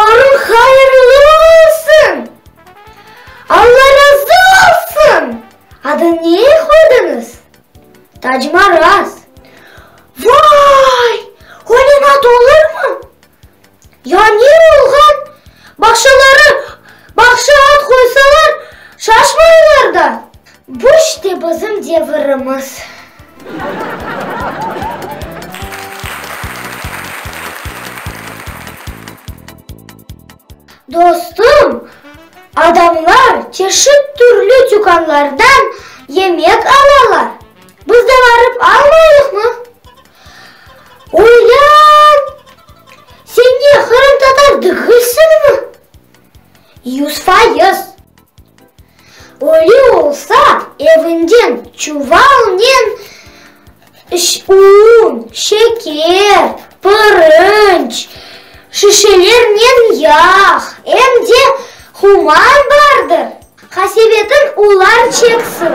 Baarıñ hayırlı olsun! Alla razı olsun! Adını ne qoydıñız? Tacmaraz. Vay! Öyle ad olurmı? Ya ne olğan? Bağşaları bağşa ad qoysalar, şaşmaylar da. Bu işte bizim devirimiz. Dostum, adamlar çeşit türlü tükânlardan yemek alalar. Biz de barıp almayıqmı? Oylan! Sen ne, qırımtatar degilsiñmi? 100%. Öyle olsa, evinden çuvalnen un, şeker, pirinç, şişelernen yağ, em de human bardır. Qasevetin olar çeksin.